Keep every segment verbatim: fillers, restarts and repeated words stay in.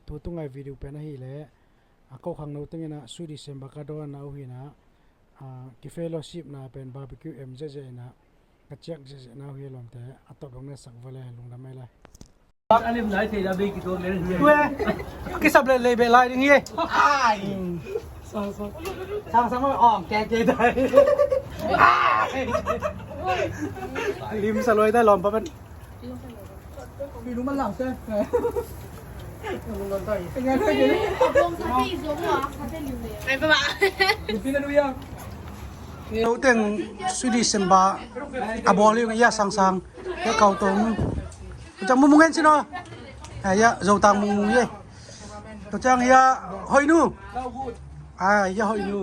Tu tungai video pen ahih leh a ko khangno teng in ah Swedish December ka dawn na uh hi in ah, a, ki fellowship na pen barbecue em ziahziah in ah ka ciak ziahziah na uh hi a lawmte, a tawp dong na sak vua le lungdam ei lai. Bak a lim lai thei da bei ki to men hi. Ue, kisap le lei beh lai ding hi. Ai. Sang sang ong ke ke dai. Ai. Lim sa loi dai lawm pa pen. Lo teng Swedish December a bawl hi ung ei a sangsang. Ei kau tong. Tua ciang mungmung en sin aw. Ei a Zotang mungmung ei. Tua ciang ei a hoih nu. Ei a hoih nu.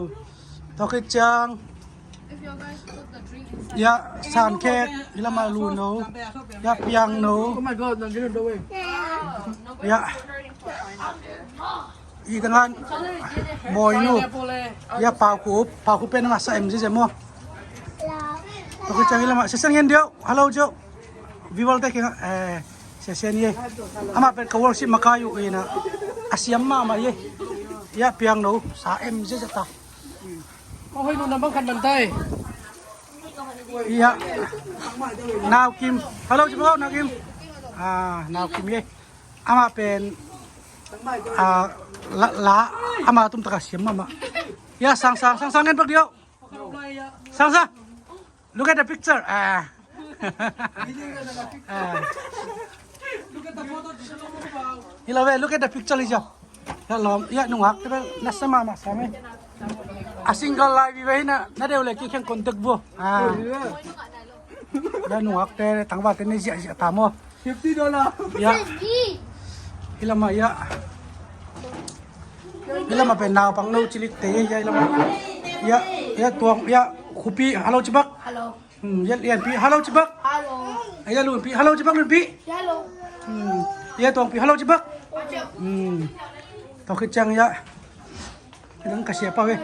Tua khit ciang ei a sankhek, ei lam a luno, ei a piangno. Ei a i tengah mawinu, ei a paukhup, paukhup pen nang a sa em ziahziah maw. Tua khit ciang ei lam a sesen ngen diau, hello diau. Viewer te kiangah, eh, sesen ei. Amah pen ka worship makai uh ei in ah a siam mahmah ei. Ei a piangno, sa em ziahziah ta. Ei a Nau Kim. Hello ci bak aw Nau Kim. A, Nau Kim ei. Amah pen, a, la, la, amah tum taka siam mahmah. Ei a sangsang, sangsang ngen bak diau. Sangsang. Look at the picture. A. A. Ei lo ve, look at the picture ei a. Ei a lawm, ei a nungak te bel na sa mahmah sa ei. A single lai vive hi in ah na deuh le kei kiang contact vua. A. Ei a nungak te tangval te na ziahziah ta maw. Fifty dollar. Ei a. Ei lam a ei a. Ei lam a pen naupang no cilik te ei a ei lam a. Ei a, ei a tuang ei a khupi hello ci bak. Hello. Hmm, ei a lianpi hello ci bak. Hello. Ei a lunpi hello ci bak lunpi. Hello. Hmm. Ei a tuangpi hello ci bak. Hmm. Tua khit ciang ei a. Nang ka sia pau ei.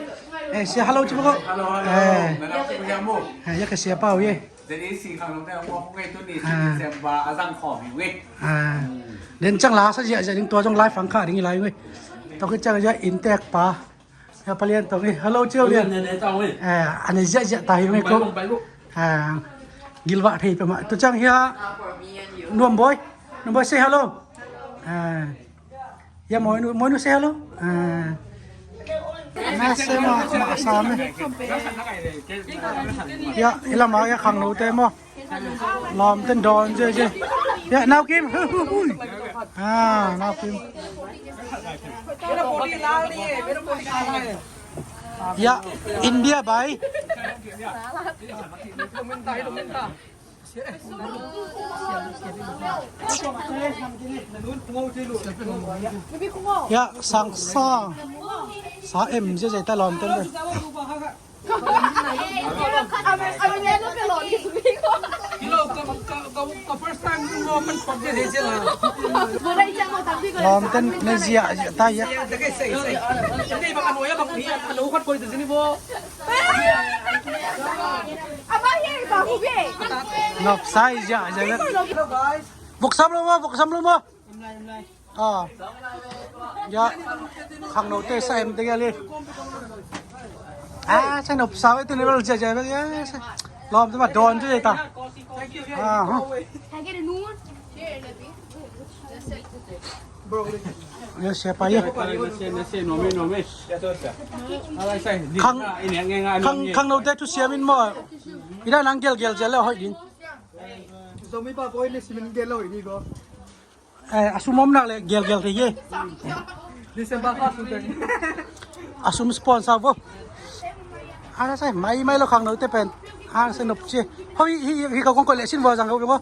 Eh, sia hello ci bak aw. Hello, hello. Eh. Ei a ka sia pau ei. Zeni si khang nong te ong kong ei tu ni si December a zang khawm hi ei. A. Den ciang la sa ziahziah ding tua zong lai fang kha ding ei lai ei. Tua khit ciang ei a inntek pa. Ei a palian tong ei. Hello ciau lian. Ei a nei ziahziah ta hi ei ko. A. Gilvah thei peuhmah. Tua ciang ei a Nuam Bawi. Nuam Bawi say hello. A. Ei a Mawinu, Mawinu say hello. A. Na say ma, ma sa me. Ei a, ei lam a ei a khangno te maw. Lawm ten dawn ziahziah. Ei a Nau Kim. Hui, hui, hui. A, Nau Kim. Ei a India bai. Ei a sangsang. Sa em ziahziah ta lawm ten. Lawm ten na ziahziah ta ei a. Nopsai ziahziah. Vok sam lo maw, vok sam lo maw. A. Ei a. Khangno te sa em te ei a le. A, sa nopsai te ne bel ziahziah bek ei a. Lawm te mah dawn te ta. A. Ei a sia pa ei a. Khang, khangno te thu siam in maw. Ei a nang gelgel ziau le hoih ding. Zomi pa ko ei ne simin gel lo hoih ding ko. Eh, a sum om nak le gelgel thei hi. December kha sum teng. A sum sponsor vo. A na sai mai mai lo khangno te pen. A na sai nop ci. Hoi hi hi ka kong ko le sin vo zang ko ko.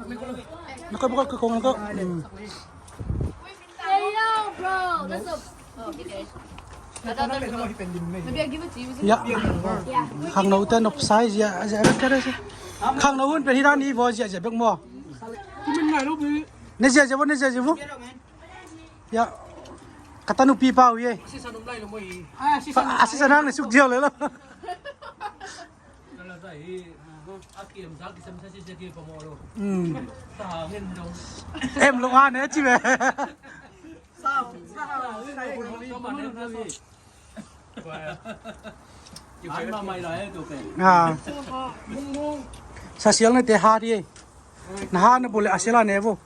Na ko ko ko ko. Hmm. Ei a khangno te nop sai ziahziah bek te. Khangno hun pen hi dan hi vo ziahziah bek maw. Ne ziahziah vo, ne ziahziah vo. Ei a. Ka tanupi pau ei. A sisan nang ne suk ziau le lo. Hmm. Em lo a ne ci ve. Ah. Sa sial na te ha di. Na ha na bule a sial a ne vo.